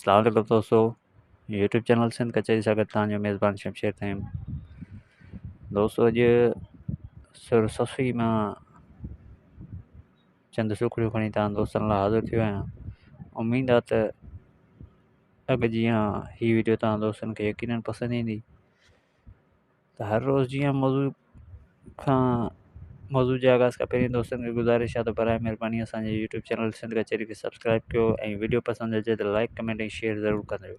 اسلام عليڪم دوستو يوٽيوب چينل سنڌ ڪچهري سان گڏ توهان جو ميزبان شمشير ٿهيم دوستو اڄ سر سسئي مان چند سوکڙيون کڻي توهان دوستن لاء حاضر ٿيو آهيان اميد آهي ته اڳ جيان هي ويڊيو توهان دوستن کي يقينن پسند ايندي ته هر روز جيئن موضوع کان موضوع جي آغاز کان پهرين دوستن کي گذارش آهي ته برائي مهرباني اسان جي يوٽيوب چينل سنڌ ڪچهري کي سبسڪرائب ڪيو ۽ ويڊيو پسند اچي ته لائڪ ڪمينٽ ۽ شيئر ضرور ڪندو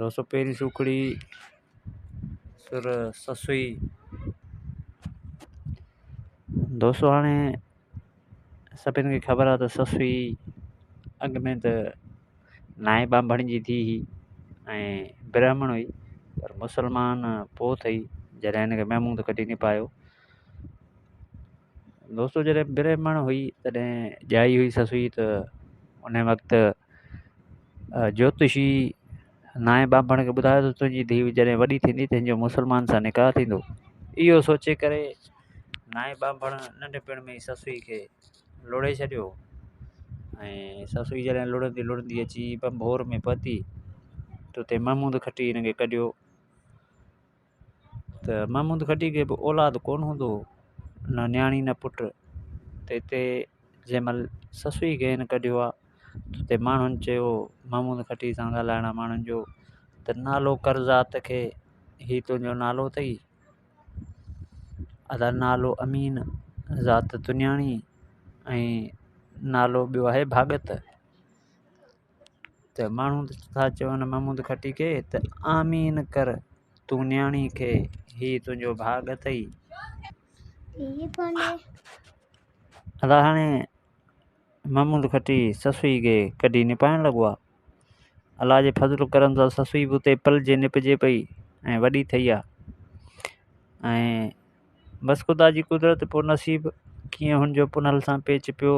دوستو پهرين سوکڙي سر سسئي دوستو هاڻي سڀني کي خبر آهي ته سسئي اڳ ۾ ته نائين ٻانڀڻ جي ڌيءَ هئي ۽ برهمڻ هئي پر مسلمان پوءِ ٿي جڏهن هن کي محمود ڪڍي نپايو. دوستو جڏهن برهمڻ هئي تڏهن ڄائي هئي سسئي ته ان وقت جوتشي نائين ٻانڀڻ کي ٻڌايو ته تنهنجي ڌيءَ جڏهن وڏي ٿيندي ته هن جو مسلمان سان نڪاح ٿيندو. اهو سوچي ڪري نائين ٻانڀڻ ننڍپڻ ۾ ئي سسئي کي لوڙهي ڇڏيو ۽ سسئي جڏهن لڙهندي لڙهندي اچي ڀنڀور ۾ پهتي ته اتي محمود کٽي هن کي ڪڍيو ته محمود کٽي کي به اولاد ڪونه هوندو هو نه نياڻي نه پٽ ته هتي جنهن مهل سسئي کي هن ڪڍيو آهي ته اتي ماڻهن چيو محمود کٽي سان ڳالهائڻ ماڻهن جو ته نالو ڪر ذات کي هي تنهنجو نالو اٿئي ادا نالو امين ذات تنياڻي ۽ نالو ٻيو آهي ڀاڳت ته ماڻهو ٿا چون محمود کٽي کي ته آمين ڪر تون نياڻي کي هي تنهنجو ڀاڳ اٿئي. ادا هاڻي محمود کٽي سسئي کي ڪڍي نپائڻ لڳو آ. الله جي فضل و ڪرم سان سسئي به اتي پلجي نپجي پئي ۽ وڏي ٿئي آ ۽ بس خدا جي قدرت پوء نصيب ڪيئن هن جو پنهل سان پيچ پيو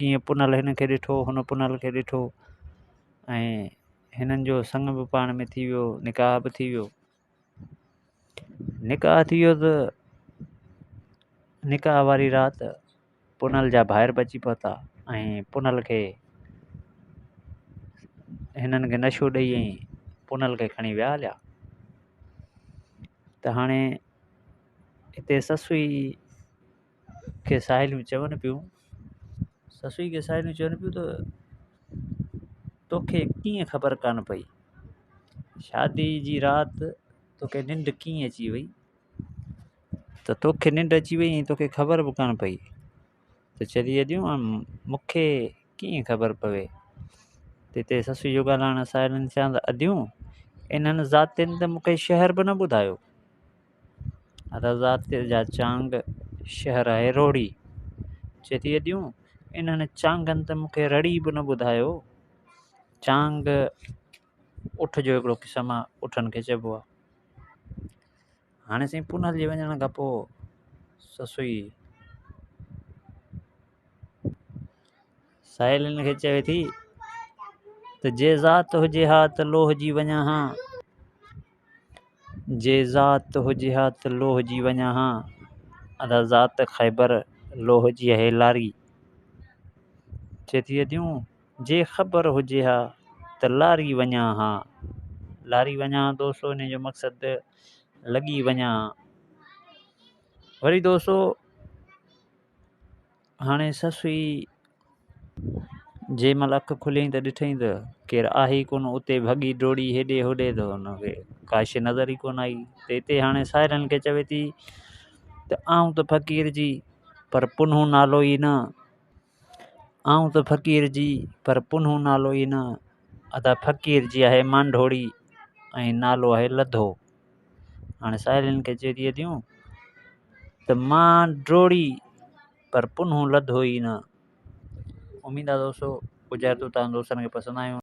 ڪيئن پنهل هن کي ڏٺو هن پنهل کي ڏٺو ۽ هنن جو سڱ به پاڻ ۾ ٿي ويو نڪاح به ٿي ويو. نڪاح ٿي ويو ته نڪاح واري رات پنهل جا ڀائر به اچي پهتا ۽ پنهل کي هنن کي نشو ڏئي ۽ پنهل کي کڻي ويا هليا ته هاڻي هتي سسئي کي ساهيليون چون پيون سسئي کي ساهيليون چون پيون ته توکي ڪيئن خبر ڪانه پئي شادي جي رات توکي ننڊ ڪيئن اچي وئي ته توکي ننڊ اچي وئي ۽ توکي خبر به ڪانه پئي ته چئي اديون مون کي ڪيئن خبر پوي ته هتي سسئي جو ڳالهائڻ ساهيلين سان ته اديون انهن ذاتين ته مون کي شهر به نه ٻڌايو ادا ذات جا چانگ شهر آهي روهڙي چئي ٿي اديون انهن چانگن ته مون کي رڙي به نه ٻڌايو چانگ اٺ جو هڪڙو قسم آهي اٺن کي چئبو آهي هاڻي سائين پنهل جي وڃڻ کان پوءِ سسئي ساهيلين کي چوي ٿي ته جي ذات هجي ها ته لوهه جي وڃان ها جي ذات هجي ها ته لوهه جي وڃان ها ادا ذات خيبر لوهه جي آهي لاري چئي ٿي اديون جي خبر هجي ها ته لاري وڃان ها لاري وڃان ها دوستو ان جو مقصد لڳي وڃان ها وري دوستو هاڻي سسئي جنهن مهل اک کليائين ته ڏٺائين ته ڪير آهي ئي ڪونه اتي ڀڳي ڊوڙي هيڏي هوڏي ته هن کي ڪا شيءِ نظر ئي ڪونه آئي ته هتي هاڻي ساهرن کي چوي ٿي ته آئون ته فقير جي پر پنهون نالو ئي نه آئون ته فقير جي پر پنهون نالو ئي نه ادا فقير جي آهي مانڍوڙي ۽ نالو آهي لڌو هاڻي ساهيلين کي چئي ٿي اديون ته مان ڊوڙي پر پنهون لڌو ئي نه. اميد آ دوستو ڳجهارتون توهان دوستن کي پسند آيون.